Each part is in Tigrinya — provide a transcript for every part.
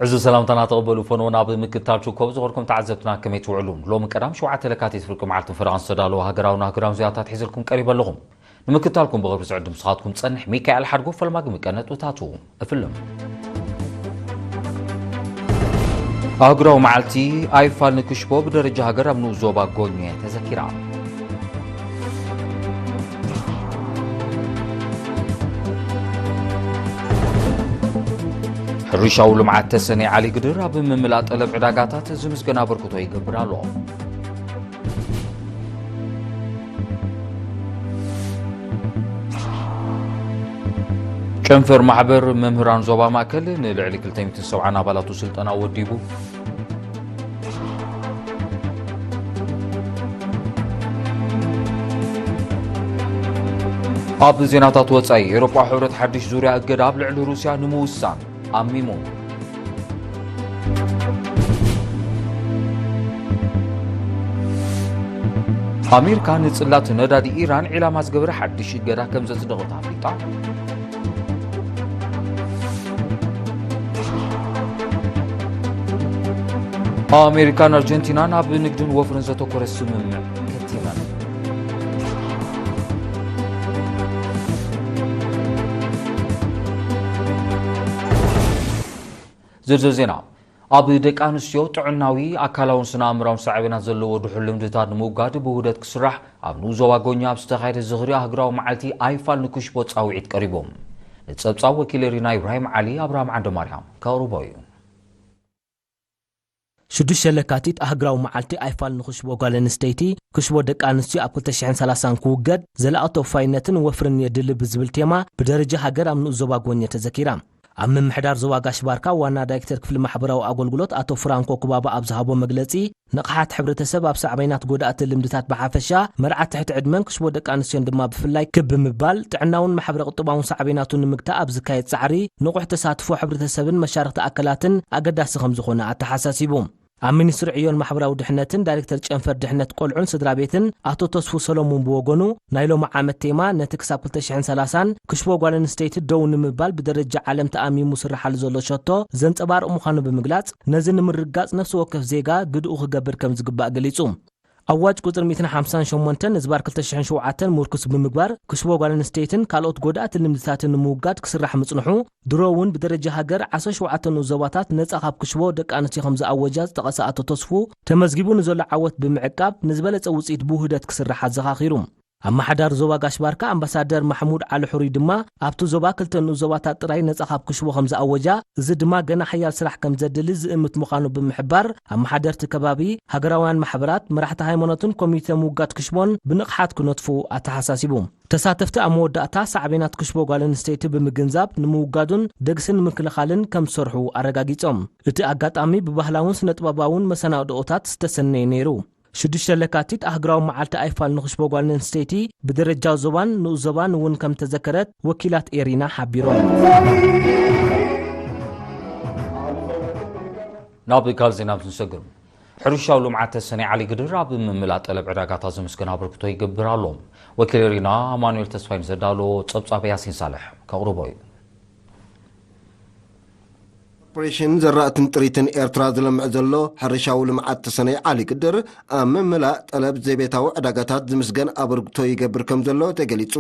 ዕዙዝ ሰላምታና ተቐበሉ። ፈኖ ናብ ምክትታል ችኮብ ዝኸርኩም ተዓዘብትና ከመይ ትውዕሉ? ሎሚ ቀዳም ሸውዓተ ለካቲት ፍርቂ መዓልቲ ፈረቓን ዝተዳለወ ሃገራውን ኣህጉራውን ዜናታት ሒዘልኩም ቀሪበ ኣለኹም። ንምክትታልኩም ብኽብሪ ዝዕድም ንስኻትኩም ጸንሕ ሚካኤል ሓድጎ። ፈልማግሚ ቀነጥብታቱ እፍልም። ኣህጉራዊ መዓልቲ ኣይፋል ንክሽቦ ብደረጃ ሃገር ኣብ ንኡስ ዞባ ጎኘ ተዘኪራ። ሕርሻዊ ልምዓት ተሰነይ ዓሊ ግድር ኣብ ምምላእ ጠለብ ዕዳጋታት ዝምስገን ኣበርክቶ ይገብር ኣሎ። ጨንፈር ማሕበር መምህራን ዞባ ማእከል ንልዕሊ ክልተ ሚእትን ሰብዓን ኣባላቱ ስልጠና ወዲቡ። ኣብ ዜናታት ወጻኢ፣ ኤውሮጳ ሕብረት ሓድሽ ዙርያ እገዳ ኣብ ልዕሊ ሩስያ ንምውሳን ኣሚሙ። ኣሜሪካ ንጽላት ነዳዲ ኢራን ዒላማ ዝገበረ ሓድሽ እገዳ ከም ዘጽደቐት ኣፍሊጣ። ኣሜሪካን ኣርጀንቲናን ኣብ ንግድን ወፍርን ዘተኮረ ስምምዕ ከቲመን። ዝርዝር ዜና። ኣብ ደቂ ኣንስትዮ ጥዕናዊ፣ ኣካላውን ስነ ኣእምራውን ሳዕቤናት ዘለዎ ድሑር ልምድታት ንምውጋድ ብውህደት ክስራሕ ኣብ ንኡስ ዞባ ጎኛ ኣብ ዝተኻየደ ዝኽሪ ኣህጉራዊ መዓልቲ ኣይፋል ንክሽቦ ጻውዒት ቀሪቡ። ንጸብጻብ ወኪል ሪና ኢብራሂም ዓሊ ኣብርሃም ዓንደ ማርያም ከቕርቦ እዩ። ሽዱሽተ ለካቲት ኣህግራዊ መዓልቲ ኣይፋል ንኽሽቦ ጓል ኣንስተይቲ፣ ክሽቦ ደቂ ኣንስትዮ ኣብ ክልተ ሽሕን ሰላሳን ክውገድ፣ ዘላቒ ተወፋይነትን ወፍርን የድሊ ብዝብል ቴማ ብደረጃ ሃገር ኣብ ንኡስ ዞባ ጎኘ ተዘኪራ። ኣብ ምምሕዳር ዞባ ጋሽ ባርካ ዋና ዳይሬክተር ክፍሊ ማሕበራዊ ኣገልግሎት ኣቶ ፍራንኮ ኩባባ ኣብ ዝሃቦ መግለጺ፣ ንቕሓት ሕብረተሰብ ኣብ ሳዕቤናት ጎዳእቲ ልምድታት ብሓፈሻ፣ መርዓት ትሕቲ ዕድመን ክሽቦ ደቂ ኣንስትዮን ድማ ብፍላይ ክብ ብምባል ጥዕናውን ማሕበረ ቁጠባውን ሳዕቤናቱ ንምግታእ ኣብ ዝካየድ ጻዕሪ ንቑሕ ተሳትፎ ሕብረተሰብን መሻርኽቲ ኣካላትን ኣገዳሲ ከም ዝኾነ ኣተሓሳሲቡ። ኣብ ሚኒስትሪ ዕዮን ማሕበራዊ ድሕነትን ዳይሬክተር ጨንፈር ድሕነት ቆልዑን ስድራ ቤትን ኣቶ ተስፉ ሰሎሙን ብወገኑ፣ ናይ ሎሚ ዓመት ቴማ ነቲ ክሳብ ክልተ ሽሕን ሰላሳን ክሽቦ ጓል ኣንስተይቲ ደው ንምባል ብደረጃ ዓለም ተኣሚሙ ዝስርሓሉ ዘሎ ሸቶ ዘንጸባርቕ ምዃኑ ብምግላጽ፣ ነዚ ንምርግጋጽ ነፍሲ ወከፍ ዜጋ ግድኡ ክገብር ከም ዝግባእ ገሊጹ። ኣዋጅ ቁጽሪ ሚእትን ሓምሳን ሸሞንተን ንዝባር ክልተ ሽሕን ሸውዓተን ምርኩስ ብምግባር፣ ክሽቦ ጓል ኣንስተይትን ካልኦት ጎዳእቲ ልምድታትን ንምውጋድ ክስራሕ ምጽንሑ፣ ድሮ እውን ብደረጃ ሃገር ዓሰርተ ሸውዓተ ንኡስ ዞባታት ነጻ ካብ ክሽቦ ደቂ ኣንስትዮ ከም ዝኣወጃ ዝጠቐሰ ኣቶ ተስፉ፣ ተመዝጊቡ ንዘሎ ዓወት ብምዕቃብ፣ ንዝበለጸ ውጽኢት ብውህደት ክስራሕ ኣዘኻኺሩ። ኣመሓዳሪ ዞባ ጋሽ ባርካ ኣምባሳደር ማሕሙድ ዓሊ ሕሩይ ድማ፣ ኣብቲ ዞባ ክልተ ንኡስ ዞባታት ጥራይ ነጻ ካብ ክሽቦ ከም ዝኣወጃ፣ እዚ ድማ ገና ሓያል ስራሕ ከም ዘድሊ ዝእምት ምዃኑ ብምሕባር፣ ኣመሓደርቲ ከባቢ፣ ሃገራውያን ማሕበራት፣ መራሕቲ ሃይማኖትን ኮሚተ ምውጋድ ክሽቦን ብንቕሓት ክነጥፉ ኣተሓሳሲቡ። ተሳተፍቲ ኣብ መወዳእታ ሳዕቤናት ክሽቦ ጓል ኣንስተይቲ ብምግንዛብ ንምውጋዱን ደግሲ ንምክልኻልን ከም ዝሰርሑ ኣረጋጊጾም። እቲ ኣጋጣሚ ብባህላውን ስነ-ጥበባውን መሰናድኦታት ዝተሰነየ ነይሩ። ሽዱሽተ ለካቲት ኣህግራዊ መዓልቲ ኣይፋል ንኽሽቦ ጓል ኣንስተይቲ ብደረጃ ዞባን ንኡስ ዞባን እውን ከም ተዘከረት ወኪላት ኤሪና ሓቢሮም። ናብ ካልእ ዜና ምስ ንሰግር፣ ሕርሻዊ ልምዓት ተሰነይ ዓሊ ግድር ኣብ ምምላእ ጠለብ ዕዳጋታት ዝምስገን ኣበርክቶ ይገብር ኣሎ። ወኪል ኤሪና ኣማኑኤል ተስፋይ ንዘዳለዎ ጸብጻብ ያሲን ሳልሕ ከቕርቦ እዩ። ኮርፖሬሽን ዘራእትን ጥሪትን ኤርትራ ዝለምዕ ዘሎ ሕርሻዊ ልምዓት ተሰነይ ዓሊ ግድር ኣብ ምምላእ ጠለብ ዘቤታዊ ዕዳጋታት ዝምስገን ኣበርክቶ ይገብር ከም ዘሎ ተገሊጹ።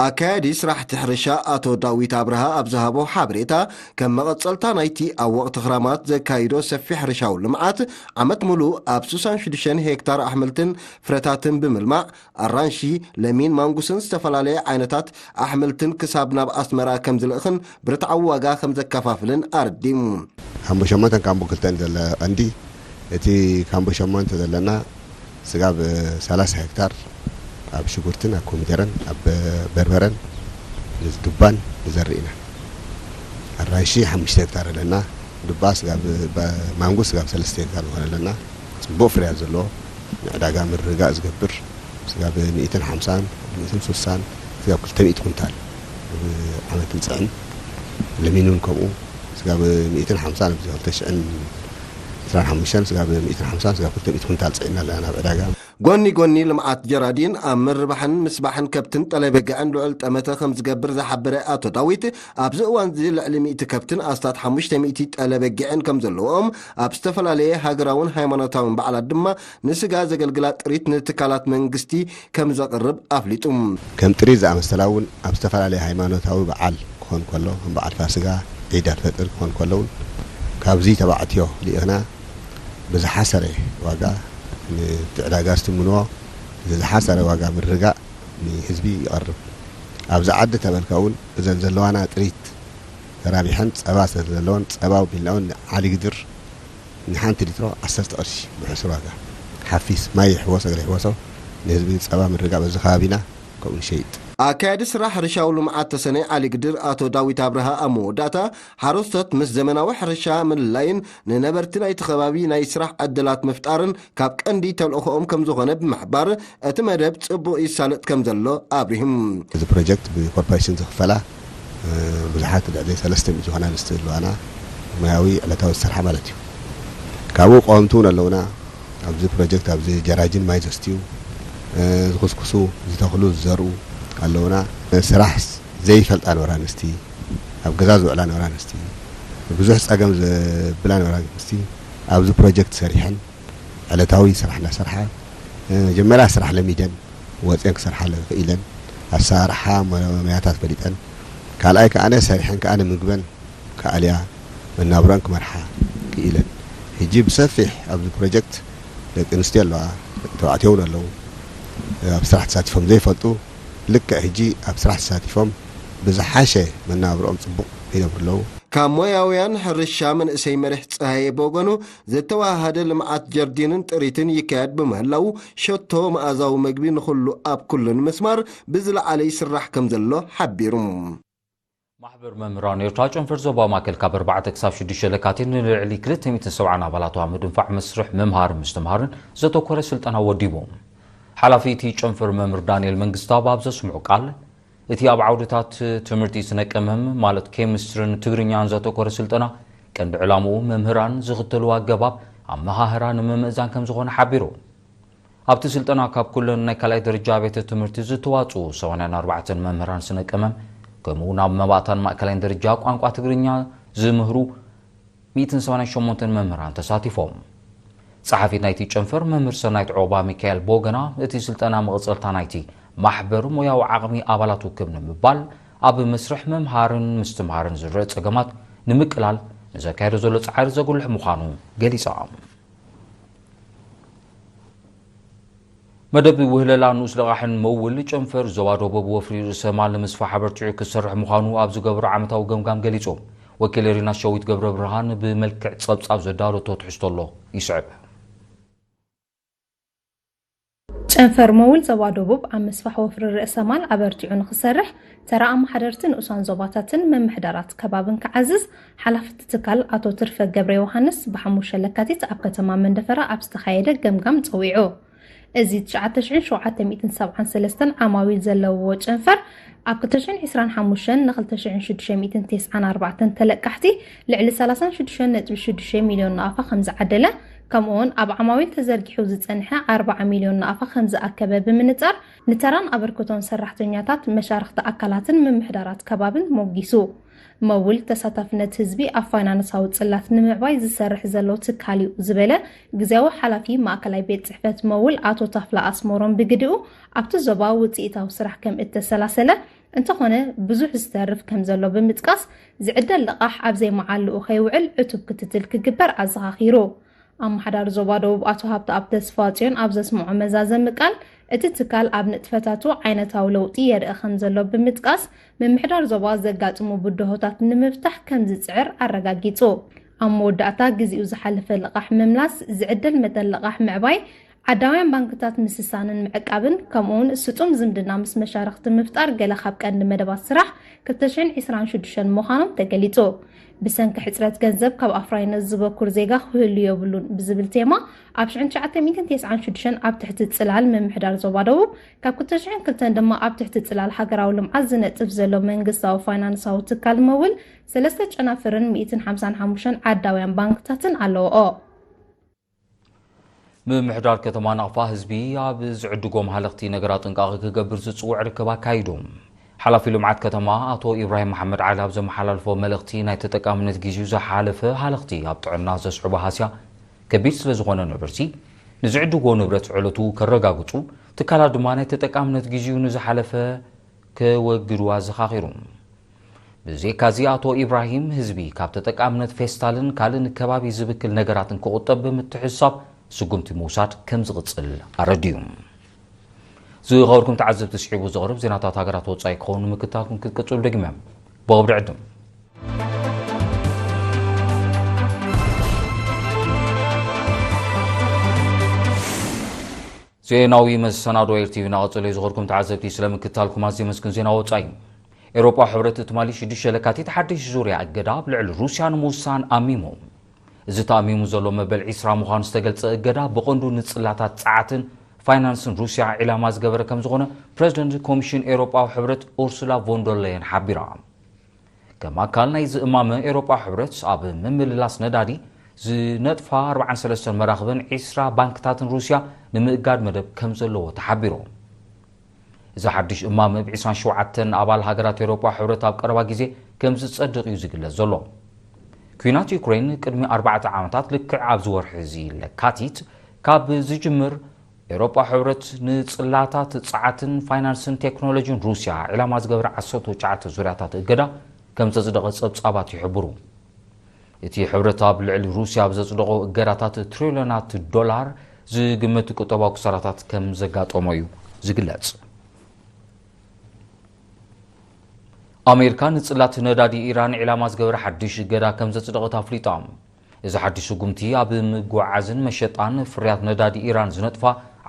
ኣካያዲ ስራሕቲ ሕርሻ ኣቶ ዳዊት ኣብርሃ ኣብ ዝሃቦ ሓበሬታ፣ ከም መቐጸልታ ናይቲ ኣብ ወቕቲ ክራማት ዘካይዶ ሰፊሕ ሕርሻዊ ልምዓት፣ ዓመት ሙሉእ ኣብ ስሳን ሽዱሽተን ሄክታር ኣሕምልትን ፍረታትን ብምልማዕ፣ ኣራንሺ፣ ለሚን፣ ማንጉስን ዝተፈላለየ ዓይነታት ኣሕምልትን ክሳብ ናብ ኣስመራ ከም ዝልእኽን ብርትዓዊ ዋጋ ከም ዘከፋፍልን ኣረዲሙ። ካምቦ ሸሞንተን ካምቦ ክልተን ዘለ ቀንዲ፣ እቲ ካምቦ ሸሞንተ ዘለና ስጋብ ሰላሳ ሄክታር ኣብ ሽጉርትን ኣብ ኮሚደረን ኣብ በርበረን ዱባን ንዘርእ ኢና። ኣራንሺ ሓሙሽተ ሄክታር ኣለና። ዱባ ስጋብ፣ ማንጎ ስጋብ ሰለስተ ሄክታር ዝኾነ ኣለና። ጽቡቕ ፍርያት ዘለዎ፣ ንዕዳጋ ምርግጋእ ዝገብር፣ ስጋብ ሚእትን ሓምሳን፣ ሚእትን ስሳን፣ ስጋብ ክልተ ሚእቲ ኩንታል ኣብ ዓመት ንጽዕን። ለሚን እውን ከምኡ፣ ስጋብ ሚእትን ሓምሳን፣ ኣብዚ ክልተ ሽሕን ዕስራን ሓሙሽተን፣ ስጋብ ሚእትን ሓምሳን፣ ስጋብ ክልተ ሚእቲ ኩንታል ጽዒና ኣለና ናብ ዕዳጋ። ጎኒ ጎኒ ልምዓት ጀራዲን ኣብ ምርባሕን ምስባሕን ከብትን ጠለበጊዕን ልዑል ጠመተ ከም ዝገብር ዝሓበረ ኣቶ ዳዊት፣ ኣብዚ እዋን እዚ ልዕሊ ሚእቲ ከብትን ኣስታት ሓሙሽተ ሚእቲ ጠለበጊዕን ከም ዘለዎም፣ ኣብ ዝተፈላለየ ሃገራውን ሃይማኖታውን በዓላት ድማ ንስጋ ዘገልግላ ጥሪት ንትካላት መንግስቲ ከም ዘቕርብ ኣፍሊጡ። ከም ጥሪት ዝኣመሰላ እውን ኣብ ዝተፈላለየ ሃይማኖታዊ በዓል ክኾን ከሎ፣ ከም በዓል ፋስጋ፣ ዒድ ኣልፈጥር ክኾን ከሎ እውን ካብዚ ተባዕትዮ ልኢኽና ብዝሓሰረ ዋጋ ነቲ ዕዳጋ ዝትምንዎ፣ እዚ ዝሓሰረ ዋጋ ምርጋእ ንህዝቢ ይቐርብ። ኣብዚ ዓዲ ተበልካ እውን እዘን ዘለዋና ጥሪት ተራቢሐን ጸባ ስለ ዘለወን፣ ጸባ ኣቢልና እውን ንዓሊ ግድር ንሓንቲ ሊትሮ ዓሰርተ ቅርሺ ብሕሱር ዋጋ፣ ሓፊስ ማይ ይሕወሶ ገለ ይሕወሶ፣ ንህዝቢ ጸባ ምርጋእ በዚ ከባቢና ከምኡ ንሸይጥ። ኣካያዲ ስራሕ ሕርሻዊ ልምዓት ተሰነይ ዓሊ ግድር ኣቶ ዳዊት ኣብርሃ ኣብ መወዳእታ፣ ሓረስቶት ምስ ዘመናዊ ሕርሻ ምልላይን ንነበርቲ ናይቲ ከባቢ ናይ ስራሕ ዕድላት ምፍጣርን ካብ ቀንዲ ተልእኾኦም ከም ዝኾነ ብምሕባር፣ እቲ መደብ ጽቡቕ ይሳለጥ ከም ዘሎ ኣብሪሁም። እዚ ፕሮጀክት ብኮርፖሬሽን ዝኽፈላ፣ እ፣ ብዙሓት ልዕሊ ሰለስተ ሚእቲ ዝኾና ኣንስቲ ኣለዋና፣ ሞያዊ ዕለታዊ ዝሰርሓ ማለት እዩ። ካብኡ ቀወምቲ እውን ኣለውና። ኣብዚ ፕሮጀክት ኣብዚ ጀራጂን ማይ ዘስትዩ፣ እ፣ ዝኹስኩሱ፣ ዝተኽሉ፣ ዝዘርኡ ኣለውና። ስራሕ ዘይፈልጣ ነበራ ኣንስቲ፣ ኣብ ገዛ ዝውዕላ ነበራ ኣንስቲ፣ ብዙሕ ጸገም ዘብላ ነበራ ኣንስቲ ኣብዚ ፕሮጀክት ሰሪሐን ዕለታዊ ስራሕ እናሰርሓ፣ እ፣ መጀመርያ ስራሕ ለሚደን ወፅየን ክሰርሓ ክኢለን፣ ኣሰራርሓ ሞያታት ፈሊጠን፣ ካልኣይ ከኣነ ሰሪሐን ከኣነ ምግበን ክኣልያ መናብሮን ክመርሓ ክኢለን። ሕጂ ብሰፊሕ ኣብዚ ፕሮጀክት ደቂ ኣንስትዮ ኣለዋ፣ ደቂ ተባዕትዮ እውን ኣለዉ። ኣብ ስራሕ ተሳቲፎም ዘይፈልጡ ልክዕ ሕጂ ኣብ ስራሕ ተሳቲፎም ብዝሓሸ መናብሮኦም ጽቡቕ ይነብሩ ኣለዉ። ካብ ሞያውያን ሕርሻ መንእሰይ መሪሕ ጸሃየ ብወገኑ፣ ዝተዋሃደ ልምዓት ጀርዲንን ጥሪትን ይካየድ ብምህላው፣ ሸቶ መኣዛዊ መግቢ ንኹሉ ኣብ ኩሉ ንምስማር ብዝለዓለ ይስራሕ ከም ዘሎ ሓቢሩ። ማሕበር መምህራን ኤርትራ ጨንፈር ዞባ ማእከል ካብ ኣርባዕተ ክሳብ ሽዱሽተ ለካቲት ንልዕሊ ክልተ ሚእትን ሰብዓን ኣባላቱ ኣብ ምድንፋዕ መስርሕ ምምሃርን ምስትምሃርን ዘተኮረ ስልጠና ወዲቡ። ሓላፊ እቲ ጨንፈር መምህር ዳንኤል መንግስተኣብ ኣብ ዘስምዖ ቃል፣ እቲ ኣብ ዓውድታት ትምህርቲ ስነ ቀመም ማለት ኬሚስትርን ትግርኛን ዘተኮረ ስልጠና ቀንዲ ዕላምኡ መምህራን ዝኽተልዎ ኣገባብ ኣመሃህራ ንምምእዛን ከም ዝኾነ ሓቢሩ። ኣብቲ ስልጠና ካብ ኩለን ናይ ካልኣይ ደረጃ ኣብያተ ትምህርቲ ዝተዋፅኡ ሰማንያን ኣርባዕተን መምህራን ስነ ቀመም ከምኡ እውን ኣብ መባእታን ማእከላይን ደረጃ ቋንቋ ትግርኛ ዝምህሩ ሚእትን ሰማንያን ሸሞንተን መምህራን ተሳቲፎም። ጸሓፊት ናይቲ ጨንፈር መምህር ሰናይት ዑቕባ ሚካኤል ብወገና፣ እቲ ስልጠና መቐጸልታ ናይቲ ማሕበር ሞያዊ ዓቕሚ ኣባላቱ ክብ ንምባል ኣብ መስርሕ ምምሃርን ምስትምሃርን ዝረአ ጸገማት ንምቅላል ንዘካየዶ ዘሎ ጻዕሪ ዘጉልሕ ምዃኑ ገሊጻ። መደብ ውህለላ ንኡስ ለቓሕን መውል ጨንፈር ዞባ ደቡብ ወፍሪ ርእሰ ማል ንምስፋሕ ኣበርቲዑ ክሰርሕ ምዃኑ ኣብ ዝገብሮ ዓመታዊ ገምጋም ገሊጹ። ወኪል ሪና ሸዊት ገብረ ብርሃን ብመልክዕ ጸብጻብ ዘዳለቶ ትሕዝቶ ኣሎ፣ ይስዕብ። ጨንፈር መውል ዞባ ደቡብ ኣብ ምስፋሕ ወፍሪ ርእሰ ማል ኣበርቲዑ ንኽሰርሕ፣ ተራ ኣመሓደርቲ ንኡሳን ዞባታትን ምምሕዳራት ከባብን ክዓዝዝ፣ ሓላፊ እቲ ትካል ኣቶ ትርፈ ገብረ ዮሃንስ ብሓሙሽተ ለካቲት ኣብ ከተማ መንደፈራ ኣብ ዝተኻየደ ገምጋም ጸዊዑ። እዚ ትሽዓተ ሽሕን ሸውዓተ ሚእትን ሰብዓን ሰለስተን ዓማዊል ዘለውዎ ጨንፈር፣ ኣብ ክልተ ሽሕን ዕስራን ሓሙሽተን ን ክልተ ሽሕን ሽዱሽተ ሚእትን ተስዓን ኣርባዕተን ተለቃሕቲ ልዕሊ ሰላሳን ሽዱሽተን ነጥቢ ሽዱሽተ ሚልዮን ናቕፋ ከም ዝዓደለ፣ ከምኡውን ኣብ ዓማዊል ተዘርጊሑ ዝጸንሐ ኣርባዓ ሚልዮን ናቕፋ ከም ዝኣከበ ብምንጻር፣ ንተራን ኣበርክቶን ሰራሕተኛታት፣ መሻርኽቲ ኣካላትን ምምሕዳራት ከባብን ሞጊሱ። መውል ተሳታፍነት ህዝቢ ኣብ ፋይናንሳዊ ጽላት ንምዕባይ ዝሰርሕ ዘሎ ትካል እዩ ዝበለ ግዝያዊ ሓላፊ ማእከላይ ቤት ጽሕፈት መውል ኣቶ ታፍላ ኣስመሮም ብግዲኡ፣ ኣብቲ ዞባ ውጽኢታዊ ስራሕ ከም እተሰላሰለ፣ እንተኾነ ብዙሕ ዝተርፍ ከም ዘሎ ብምጥቃስ፣ ዝዕደል ልቓሕ ኣብ ዘይመዓልኡ ከይውዕል ዕቱብ ክትትል ክግበር ኣዘኻኺሩ። ኣመሓዳሪ ዞባ ደቡብ ኣቶ ሃብተኣብ ተስፋጽዮን ኣብ ዘስምዖ መዛዘሚ ቃል፣ እቲ ትካል ኣብ ንጥፈታቱ ዓይነታዊ ለውጢ የርኢ ከም ዘሎ ብምጥቃስ፣ ምምሕዳር ዞባ ዘጋጥሙ ብድሆታት ንምፍታሕ ከም ዝጽዕር ኣረጋጊጹ። ኣብ መወዳእታ፣ ግዜኡ ዝሓለፈ ልቓሕ ምምላስ፣ ዝዕደል መጠን ልቓሕ ምዕባይ፣ ዓዳውያን ባንክታት ምስሳንን ምዕቃብን፣ ከምኡውን ስጡም ዝምድና ምስ መሻርኽቲ ምፍጣር ገለ ካብ ቀንዲ መደባት ስራሕ ክልተ ሽሕን ዕስራን ሽዱሽተን ምዃኖም ተገሊጹ። ብሰንኪ ሕጽረት ገንዘብ ካብ ኣፍራይነት ዝበኩር ዜጋ ክህሉ የብሉን ብዝብል ቴማ፣ ኣብ ሽሕን ትሽዓተ ሚእትን ተስዓን ሽዱሽተን ኣብ ትሕቲ ጽላል ምምሕዳር ዞባ ደቡብ፣ ካብ ክልተ ሽሕን ክልተን ድማ ኣብ ትሕቲ ጽላል ሃገራዊ ልምዓት ዝነጥፍ ዘሎ መንግስታዊ ፋይናንሳዊ ትካል መውል፣ ሰለስተ ጨናፍርን ሚእትን ሓምሳን ሓሙሽተን ዓዳውያን ባንክታትን ኣለውኦ። ምምሕዳር ከተማ ናቕፋ ህዝቢ ኣብ ዝዕድጎም ሃለኽቲ ነገራት ጥንቃቐ ክገብር ዝጽውዕ ርክብ ኣካይዱ። ሓላፊ ልምዓት ከተማ ኣቶ ኢብራሂም መሓመድ ዓሊ ኣብ ዘመሓላልፎ መልእኽቲ፣ ናይ ተጠቃምነት ግዜኡ ዝሓለፈ ሃለኽቲ ኣብ ጥዕና ዘስዕቦ ሃስያ ከቢድ ስለ ዝኾነ ነበርቲ ንዝዕድጎ ንብረት ዕለቱ ከረጋግጹ፣ ትካላት ድማ ናይ ተጠቃምነት ግዜኡ ንዝሓለፈ ከወግዱ ኣዘኻኺሩ። ብዘይካዚ ኣቶ ኢብራሂም ህዝቢ ካብ ተጠቃምነት ፌስታልን ካልእ ንከባቢ ዝብክል ነገራትን ክቑጠብ ብምትሕስሳብ ስጉምቲ ምውሳድ ከም ዝቕጽል ኣረድዩ። ዝኸበርኩም ተዓዘብቲ፣ ስዒቡ ዝቐርብ ዜናታት ሃገራት ወጻኢ ክኸውን ንምክታልኩም ክትቅጽሉ ደግመ ብቕብሪ ዕድም። ዜናዊ መሰናዶ ኤር ቲቪ እናቐጸለ እዩ። ዝኸበርኩም ተዓዘብቲ፣ ስለ ምክታልኩም ኣዝየ መስግን። ዜና ወጻኢ። ኤውሮጳ ሕብረት ትማሊ ሽዱሽተ ለካቲት ሓድሽ ዙርያ እገዳ ኣብ ልዕሊ ሩስያ ንምውሳን ኣሚሙ። እዚ ተኣሚሙ ዘሎ መበል ዒስራ ምዃኑ ዝተገልጸ እገዳ ብቐንዱ ንጽላታት ጸዓትን ፋይናንስን ሩስያ ዒላማ ዝገበረ ከም ዝኾነ ፕረዚደንት ኮሚሽን ኤውሮጳዊ ሕብረት ኡርሱላ ቮንደርለየን ሓቢራ። ከም ኣካል ናይዚ እማመ፣ ኤውሮጳ ሕብረት ኣብ ምምልላስ ነዳዲ ዝነጥፋ ኣርባዓን ሰለስተን መራኽብን ዒስራ ባንክታትን ሩስያ ንምእጋድ መደብ ከም ዘለዎ ተሓቢሩ። እዚ ሓድሽ እማመ ብ ዒስራን ሸውዓተን ኣባል ሃገራት ኤውሮጳ ሕብረት ኣብ ቀረባ ግዜ ከም ዝጸድቕ እዩ ዝግለጽ ዘሎ። ኲናት ዩክሬን ቅድሚ ኣርባዕተ ዓመታት፣ ልክዕ ኣብዚ ወርሒ እዚ ለካቲት፣ ካብ ዝጅምር፣ ኤውሮጳ ሕብረት ንጽላታት ጸዓትን ፋይናንስን ቴክኖሎጂን ሩስያ ዒላማ ዝገብረ ዓሰርተ ትሽዓተ ዙርያታት እገዳ ከም ዘጽደቐ ጸብጻባት ይሕብሩ። እቲ ሕብረት ኣብ ልዕሊ ሩስያ ኣብ ዘጽደቖ እገዳታት ትሪልዮናት ዶላር ዝግመት ቁጠባዊ ክሳራታት ከም ዘጋጠሞ እዩ ዝግለጽ። ኣሜሪካ ንጽላት ነዳዲ ኢራን ዒላማ ዝገበረ ሓድሽ እገዳ ከም ዘጽደቐት ኣፍሊጣ። እዚ ሓድሽ ስጉምቲ ኣብ ምጉዓዝን መሸጣን ፍርያት ነዳዲ ኢራን ዝነጥፋ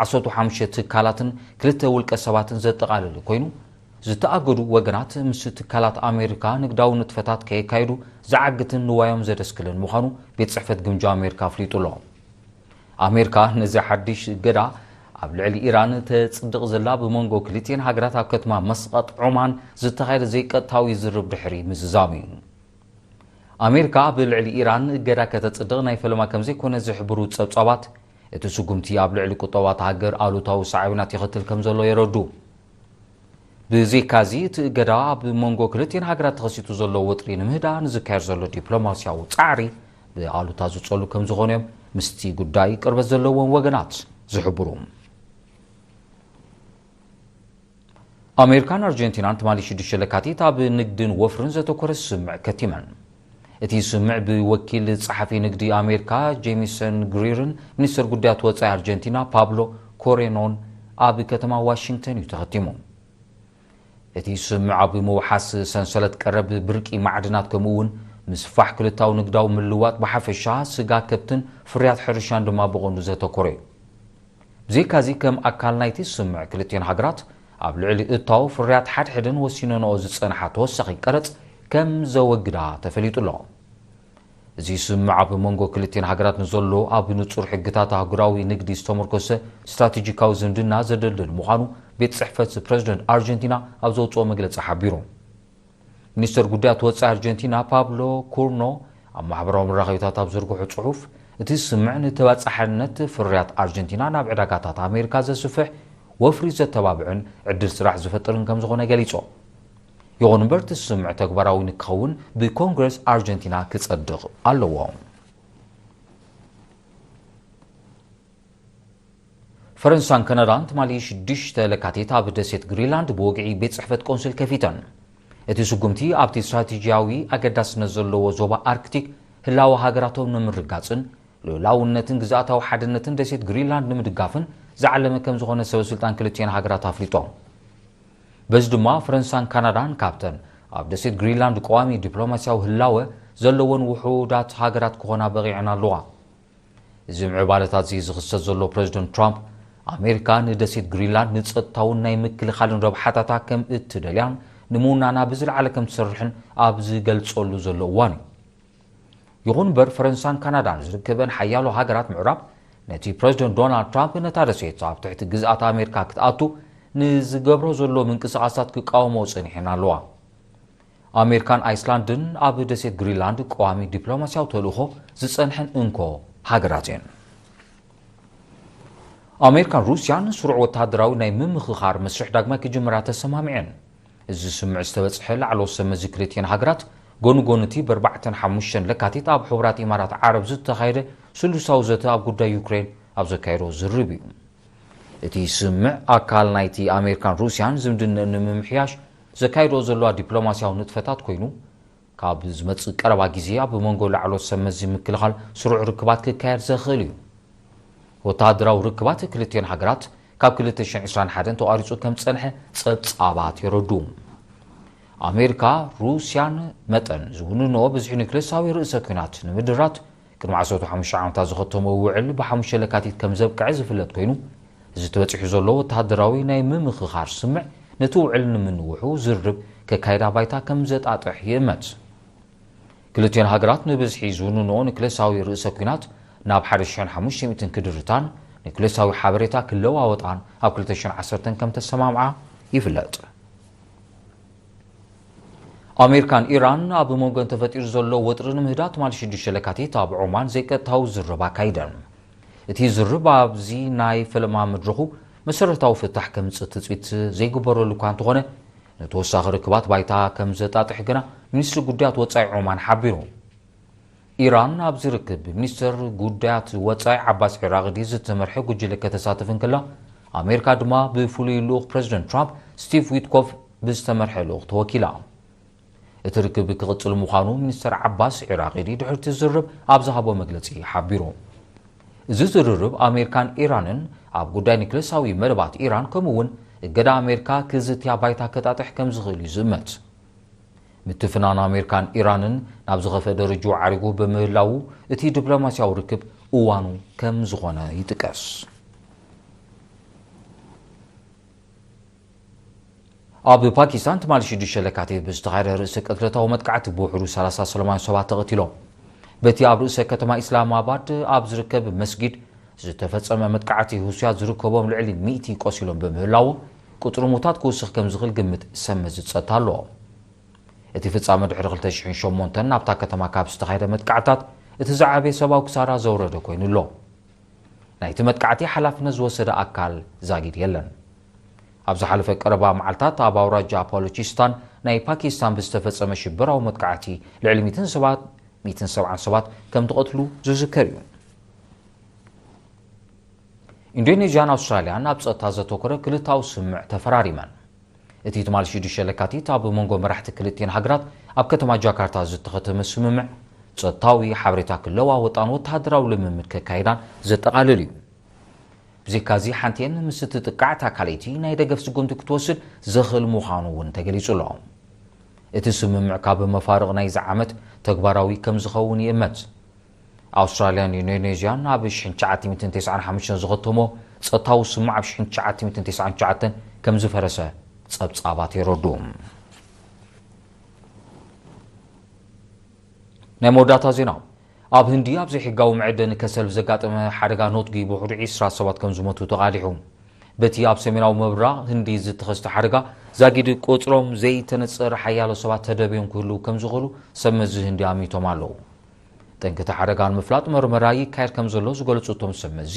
ዓሰርተ ሓሙሽተ ትካላትን ክልተ ውልቀ ሰባትን ዘጠቓልል ኮይኑ፣ ዝተኣገዱ ወገናት ምስ ትካላት ኣሜሪካ ንግዳዊ ንጥፈታት ከየካየዱ ዝዓግትን ንዋዮም ዘደስክልን ምዃኑ ቤት ጽሕፈት ግምጃ ኣሜሪካ ኣፍሊጡ ኣሎ። ኣሜሪካ ነዚ ሓድሽ እገዳ ኣብ ልዕሊ ኢራን ተጽድቕ ዘላ፣ ብመንጎ ክልቲኤን ሃገራት ኣብ ከተማ መስቐጥ ዖማን ዝተኻየደ ዘይቀጥታዊ ዝርብ ድሕሪ ምዝዛም እዩ። ኣሜሪካ ኣብ ልዕሊ ኢራን እገዳ ከተጽድቕ ናይ ፈለማ ከም ዘይኮነ ዝሕብሩ ጸብጻባት፣ እቲ ስጉምቲ ኣብ ልዕሊ ቁጠባዊ እታ ሃገር ኣሉታዊ ሳዕቤናት የኸትል ከም ዘሎ የረዱ። ብዘይካዚ፣ እቲ እገዳ ኣብ መንጎ ክልቲኤን ሃገራት ተኸሲቱ ዘሎ ወጥሪ ንምህዳእ ንዝካየድ ዘሎ ዲፕሎማስያዊ ጻዕሪ ብኣሉታ ዝጸሉ ከም ዝኾኑ እዮም ምስቲ ጉዳይ ቅርበት ዘለዎም ወገናት ዝሕብሩ። ኣሜሪካን ኣርጀንቲናን ትማሊ ሽዱሽተ ለካቲት ኣብ ንግድን ወፍርን ዘተኮረ ስምምዕ ከቲመን። እቲ ስምምዕ ብወኪል ጸሓፊ ንግዲ ኣሜሪካ ጄሚሰን ግሪርን ሚኒስትር ጉዳያት ወጻኢ ኣርጀንቲና ፓብሎ ኮሬኖን ኣብ ከተማ ዋሽንግተን እዩ ተኸቲሙ። እቲ ስምምዕ ኣብ ምውሓስ ሰንሰለት ቀረብ ብርቂ ማዕድናት፣ ከምኡ እውን ምስፋሕ ክልታዊ ንግዳዊ ምልዋጥ ብሓፈሻ፣ ስጋ ከብትን ፍርያት ሕርሻን ድማ ብቐንዱ ዘተኮረ እዩ። ብዘይካዚ፣ ከም ኣካል ናይቲ ስምምዕ፣ ክልቲኤን ሃገራት ኣብ ልዕሊ እታው ፍርያት ሓድሕደን ወሲነንኦ ዝጸንሓ ተወሳኺ ቀረጽ ከም ዘወግዳ ተፈሊጡ ኣሎ። እዚ ስምምዕ ኣብ መንጎ ክልቲኤን ሃገራት ንዘሎ ኣብ ንጹር ሕግታት ኣህጉራዊ ንግዲ ዝተመርኮሰ ስትራቴጂካዊ ዝምድና ዘደልድል ምዃኑ ቤት ጽሕፈት ፕረዚደንት ኣርጀንቲና ኣብ ዘውጽኦ መግለጺ ሓቢሩ። ሚኒስትር ጉዳያት ወጻኢ ኣርጀንቲና ፓብሎ ኩርኖ ኣብ ማሕበራዊ መራኸቢታት ኣብ ዘርግሖ ጽሑፍ፣ እቲ ስምምዕ ንተባጻሕነት ፍርያት ኣርጀንቲና ናብ ዕዳጋታት ኣሜሪካ ዘስፍሕ፣ ወፍሪ ዘተባብዕን ዕድል ስራሕ ዝፈጥርን ከም ዝኾነ ገሊጹ። ይኹን እምበር፣ እቲ ስምምዕ ተግባራዊ ንክኸውን ብኮንግረስ ኣርጀንቲና ክጸድቕ ኣለዎ። ፈረንሳን ካናዳን ትማሊ ሽዱሽተ ለካቲት ኣብ ደሴት ግሪንላንድ ብወግዒ ቤት ጽሕፈት ቆንስል ከፊተን። እቲ ስጉምቲ ኣብቲ ስትራቴጂያዊ ኣገዳስነት ዘለዎ ዞባ ኣርክቲክ ህላወ ሃገራቶም ንምርጋጽን ልኡላውነትን ግዝኣታዊ ሓድነትን ደሴት ግሪንላንድ ንምድጋፍን ዝዓለመ ከም ዝኾነ ሰበ ስልጣን ክልቲኤን ሃገራት ኣፍሊጦም። በዚ ድማ ፈረንሳን ካናዳን ካብተን ኣብ ደሴት ግሪንላንድ ቀዋሚ ዲፕሎማስያዊ ህላወ ዘለወን ውሑዳት ሃገራት ክኾና በቒዐን ኣለዋ። እዚ ምዕባለታት እዚ ዝኽሰት ዘሎ፣ ፕረዚደንት ትራምፕ ኣሜሪካ ንደሴት ግሪንላንድ ንጸጥታውን ናይ ምክልኻልን ረብሓታታ ከም እትደልያን ንምውናና ብዝለዓለ ከም ትሰርሕን ኣብ ዝገልጸሉ ዘሎ እዋን እዩ። ይኹን እምበር፣ ፈረንሳን ካናዳን ዝርከበን ሓያሎ ሃገራት ምዕራብ፣ ነቲ ፕረዚደንት ዶናልድ ትራምፕ ነታ ደሴት ኣብ ትሕቲ ግዝኣት ኣሜሪካ ክትኣቱ ንዝገብሮ ዘሎ ምንቅስቓሳት ክቃወሞ ጸኒሐን ኣለዋ። ኣሜሪካን ኣይስላንድን ኣብ ደሴት ግሪንላንድ ቀዋሚ ዲፕሎማስያዊ ተልእኾ ዝጸንሐን እንኮ ሃገራት እየን። ኣሜሪካን ሩስያን ስሩዕ ወተሃደራዊ ናይ ምምኽኻር መስርሕ ዳግማይ ክጅምራ ተሰማሚዐን። እዚ ስምምዕ ዝተበጽሐ ላዕለዎት ሰብ መዚ ክልቲኤን ሃገራት፣ ጎኒ ጎኒ እቲ ብ ኣርባዕተን ሓሙሽተን ለካቲት ኣብ ሕቡራት ኢማራት ዓረብ ዝተኻየደ ስሉሳዊ ዘተ ኣብ ጉዳይ ዩክሬን ኣብ ዘካየዶ ዝርርብ እዩ። እቲ ስምምዕ ኣካል ናይቲ ኣሜሪካን ሩስያን ዝምድንኡ ንምምሕያሽ ዘካየዶ ዘለዋ ዲፕሎማስያዊ ንጥፈታት ኮይኑ፣ ካብ ዝመጽእ ቀረባ ግዜ ኣብ መንጎ ላዕለዎት ሰብ መዚ ምክልኻል ስሩዕ ርክባት ክካየድ ዘኽእል እዩ። ወተሃደራዊ ርክባት ክልቲኤን ሃገራት ካብ ክልተ ሽሕን ዕስራን ሓደን ተቋሪጹ ከም ዝጸንሐ ጸብጻባት የረድኡ። ኣሜሪካ፣ ሩስያን መጠን ዝውንንኦ ብዝሒ ኒክሌሳዊ ርእሰ ኲናት ንምድራት ቅድሚ ዓሰርተ ሓሙሽተ ዓመታት ዝኸተሞ ውዕል ብ ሓሙሽተ ለካቲት ከም ዘብቅዐ ዝፍለጥ ኮይኑ፣ እዚ ተበጺሑ ዘሎ ወተሃደራዊ ናይ ምምኽኻር ስምምዕ ነቲ ውዕል ንምንውሑ ዝርርብ ከካይዳ ባይታ ከም ዘጣጥሕ ይእመት። ክልቲኤን ሃገራት ንብዝሒ ዝውንንኦ ኒክሌሳዊ ርእሰ ኲናት ናብ ሓደ ሽሕን ሓሙሽተ ሚእትን ክድርታን ኒክሌሳዊ ሓበሬታ ክለዋወጣን ኣብ ክልተ ሽሕን ዓሰርተን ከም ተሰማምዓ ይፍለጥ። ኣሜሪካን ኢራን ኣብ መንጎን ተፈጢሩ ዘሎ ወጥሪ ንምህዳእ ትማሊ ሽዱሽተ ለካቲት ኣብ ዖማን ዘይቀጥታዊ ዝርርብ ኣካይደን። እቲ ዝርርብ ኣብዚ ናይ ፈለማ መድረኹ መሰረታዊ ፍታሕ ከምጽእ ትጽቢት ዘይግበረሉ እኳ እንተኾነ፣ ንተወሳኺ ርክባት ባይታ ከም ዘጣጥሕ ግና ሚኒስትሪ ጉዳያት ወጻኢ ዖማን ሓቢሩ። ኢራን ኣብዚ ርክብ ብሚኒስትር ጉዳያት ወጻኢ ዓባስ ዒራቕዲ ዝተመርሐ ጉጅለ ከተሳትፍ እንከላ፣ ኣሜሪካ ድማ ብፍሉይ ልኡኽ ፕረዚደንት ትራምፕ ስቲቭ ዊትኮፍ ብዝተመርሐ ልኡኽ ተወኪላ። እቲ ርክብ ክቕጽል ምዃኑ ሚኒስተር ዓባስ ዒራቕዲ ድሕሪ እቲ ዝርርብ ኣብ ዝሃቦ መግለጺ ሓቢሩ። እዚ ዝርርብ ኣሜሪካን ኢራንን ኣብ ጉዳይ ኒክሌሳዊ መደባት ኢራን ከምኡ እውን እገዳ ኣሜሪካ ክዝትያ ባይታ ከጣጥሕ ከም ዝኽእል እዩ ዝእመት። ምትፍናን ኣሜሪካን ኢራንን ናብ ዝኸፍአ ደረጃ ዓሪጉ ብምህላዉ እቲ ዲፕሎማስያዊ ርክብ እዋኑ ከም ዝኾነ ይጥቀስ። ኣብ ፓኪስታን ትማሊ ሽዱሽተ ለካቲት ብዝተኻየደ ርእሰ ቅትለታዊ መጥቃዕቲ ብውሕዱ ሰላሳ ሰላማውያን ሰባት ተቐቲሎም። በቲ ኣብ ርእሰ ከተማ ኢስላማባድ ኣብ ዝርከብ መስጊድ ዝተፈጸመ መጥቃዕቲ፣ ሁስያት ዝርከቦም ልዕሊ ሚእቲ ቆሲሎም ብምህላዎም፣ ቁጽሪ ሙታት ክውስኽ ከም ዝኽእል ግምት ሰብ መዚ ጸጥታ ኣሎ። እቲ ፍጻመ ድሕሪ ክልተ ሽሕን ሸሞንተን ናብታ ከተማ ካብ ዝተኻየደ መጥቃዕታት እቲ ዝዓበየ ሰብኣዊ ክሳራ ዘውረደ ኮይኑ ኣሎ። ናይቲ መጥቃዕቲ ሓላፍነት ዝወሰደ ኣካል ዛጊድ የለን። ኣብ ዝሓለፈ ቀረባ መዓልታት ኣብ ኣውራጃ ባሎቺስታን ናይ ፓኪስታን ብዝተፈጸመ ሽበራዊ መጥቃዕቲ ልዕሊ ሚእትን ሰባት፣ ሚእትን ሰብዓን ሰባት ከም ተቐትሉ ዝዝከር እዩ። ኢንዶኔዥያን ኣውስትራልያን ኣብ ጸጥታ ዘተኮረ ክልታዊ ስምምዕ ተፈራሪመን። እቲ ትማሊ ሽዱሽተ ለካቲት ኣብ መንጎ መራሕቲ ክልቲኤን ሃገራት ኣብ ከተማ ጃካርታ ዝተኸተመ ስምምዕ፣ ጸጥታዊ ሓበሬታ ክለዋወጣን ወተሃደራዊ ልምምድ ከካይዳን ዘጠቓልል እዩ። ብዘይካዚ፣ ሓንቲኤን ምስ እትጥቃዕ እታ ካልኣይቲ ናይ ደገፍ ስጉምቲ ክትወስድ ዘኽእል ምዃኑ እውን ተገሊጹ ኣሎ። እቲ ስምምዕ ካብ መፋርቕ ናይዚ ዓመት ተግባራዊ ከም ዝኸውን ይእመት። ኣውስትራልያን ኢንዶኔዥያን ኣብ ሽሕን ትሽዓተ ሚእትን ተስዓን ሓሙሽተን ዝኸተሞ ጸጥታዊ ስምምዕ ኣብ ሽሕን ትሽዓተ ሚእትን ተስዓን ትሽዓተን ከም ዝፈረሰ ጸብጻባት የረድኡ። ናይ መወዳእታ ዜና። ኣብ ህንዲ ኣብ ዘይሕጋዊ መዐደኒ ከሰል ብዘጋጠመ ሓደጋ ነትጒ ብውሕዱ ዕስራ ሰባት ከም ዝሞቱ ተቓሊሑ። በቲ ኣብ ሰሜናዊ ምብራቕ ህንዲ ዝተኸስተ ሓደጋ ዛጊድ ቁጽሮም ዘይተነጸረ ሓያሎ ሰባት ተደብዮም ክህልዉ ከም ዝኽእሉ ሰብ መዚ ህንዲ ኣሚቶም ኣለዉ። ጠንቂ እቲ ሓደጋ ንምፍላጥ መርመራ ይካየድ ከም ዘሎ ዝገለጹ እቶም ሰብ መዚ፣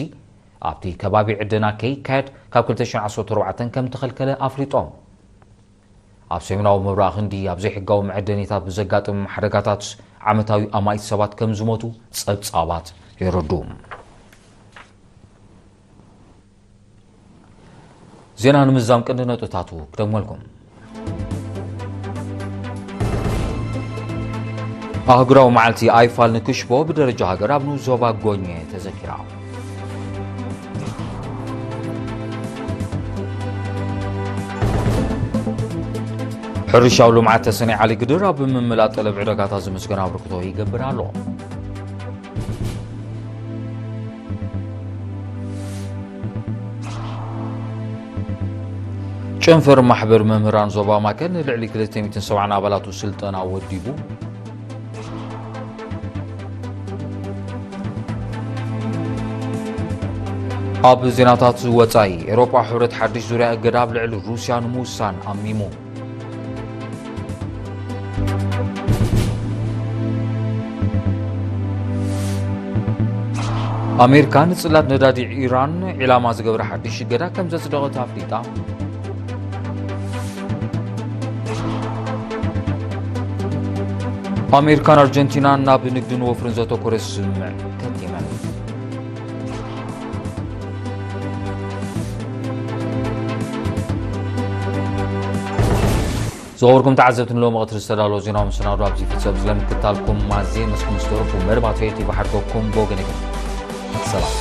ኣብቲ ከባቢ ዕደና ከይካየድ ካብ ክልተ ሽሕን ዓሰርተ ኣርባዕተን ከም ተኸልከለ ኣፍሊጦም። ኣብ ሰሜናዊ ምብራቕ ህንዲ ኣብ ዘይሕጋዊ መዐደኒታት ብዘጋጥም ሓደጋታት ዓመታዊ ኣማኢት ሰባት ከም ዝሞቱ ጸብጻባት የረድኡ። ዜና ንምዝዛም ቀንዲ ነጥብታቱ ክደግመልኩም። ኣህጉራዊ መዓልቲ ኣይፋል ንክሽቦ ብደረጃ ሃገር ኣብ ንኡስ ዞባ ጎኘ ተዘኪራ። ሕርሻዊ ልምዓት ተሰነይ ዓሊ ግድር ኣብ ምምላእ ጠለብ ዕዳጋታት ዝምስገን ኣበርክቶ ይገብር ኣሎ። ጨንፈር ማሕበር መምህራን ዞባ ማእከል ንልዕሊ ክልተ ሚእትን ሰብዓን ኣባላቱ ስልጠና ወዲቡ። ኣብ ዜናታት ወጻኢ፣ ኤውሮጳ ሕብረት ሓድሽ ዙርያ እገዳ ኣብ ልዕሊ ሩስያ ንምውሳን ኣሚሙ። ኣሜሪካ ንጽላት ነዳዲ ኢራን ዒላማ ዝገበረ ሓድሽ እገዳ ከም ዘጽደቐት ኣፍሊጣ። ኣሜሪካን ኣርጀንቲናን ናብ ንግድን ወፍርን ዘተኮረ ስምምዕ ከቲመን። ዝኸበርኩም ተዓዘብቲ፣ ንሎሚ ቀትሪ ዝተዳለወ ዜናዊ መሰናዶ ኣብዚ ይፍጸም። ስለ ምክትታልኩም ኣዝየ መስኩ ምስ ደረፍኩ፣ መደባት ሪኤቲ ብሓድጎኩም ብወገነይ ሰላም።